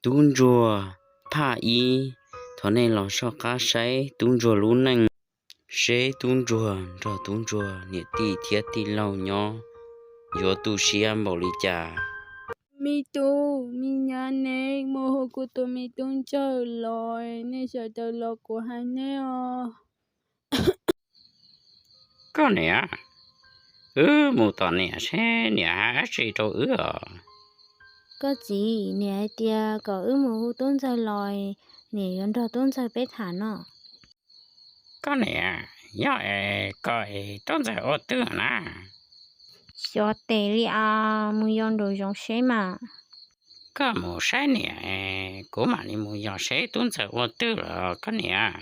Tub ntsuag phaj ib, thov nej los soj qab saib tub ntsuag lub neej, seb tub ntsuag nrog tub ntsuag niam tij thiab tij laug nyob yuav tu siab npaum li cas. Me tub, me nyab neb mus hu kuv tus me tub ntxawg los, nej sawv daws los kuv hais neb os. Koj niam, wb mus tom niam seb niam hais dab tsi rau wb os. Koj txiv, niam hais tias kom wb mus hu tub ntxawg los, niam yuav nrog tub ntxawg peb tham no. Koj niam, yog es kom tub ntxawg ua twg na? Xyov tes li as, mus yos nraum zoov seb mas. Koj mus saib niam, kuv mam li mus yos seb tub ntxawg ua twg los koj niam.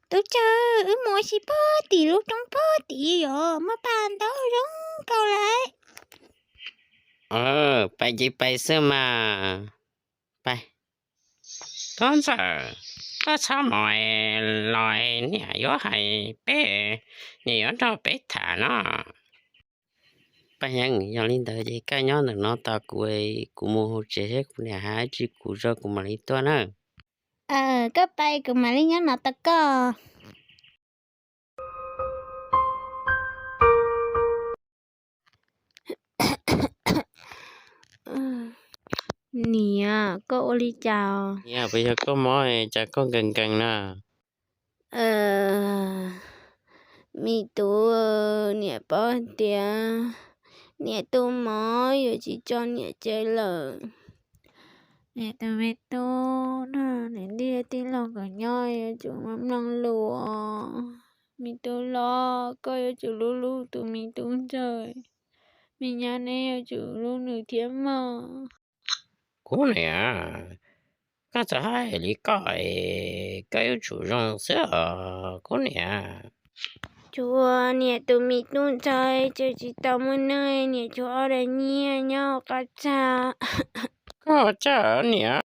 Tub ntxawg, wb mus ua si puag tim lub roob puag tim os, muaj paj ntoo zoo nkauj lawm. Pais ces pais xwb mas. Pais. Tub ntxawg, koj txhob mus los, niam yuav hais peb, niam yuav nrog peb tham no. Paj Yeeb, yog li ntawd ces koj nyob ntawm no tos kuv, kuv mus hauv tsev seb kuv niam hais dab tsi kuv tso kuv mam li tuaj na. Koj pais, kuv mam li nyob no tos koj. Niam, koj ua li cas? Niam, puas yog koj mob cas koj nkees nkees na? Me tub, niam paub tias niam tub mob yuav tsis tso niam tseg lawm. Niam tus me tub no, niam thiab tij laug nkawd nyob yuav tsum mloog lus. Me tub los, koj yuav tsum hlub hlub tus me tub ntxawg, me nyab neb yuav tsum hlub nws thiab mog. Kuv niam, koj txawm hais li koj, koj yuav tsum zoo xwb os kuv niam. Tsuas niam tus me tub ntxawg tseem tsis tau muaj neej, niam tshuav ob daim nyiaj nyob qab txag. Koj txawj niam.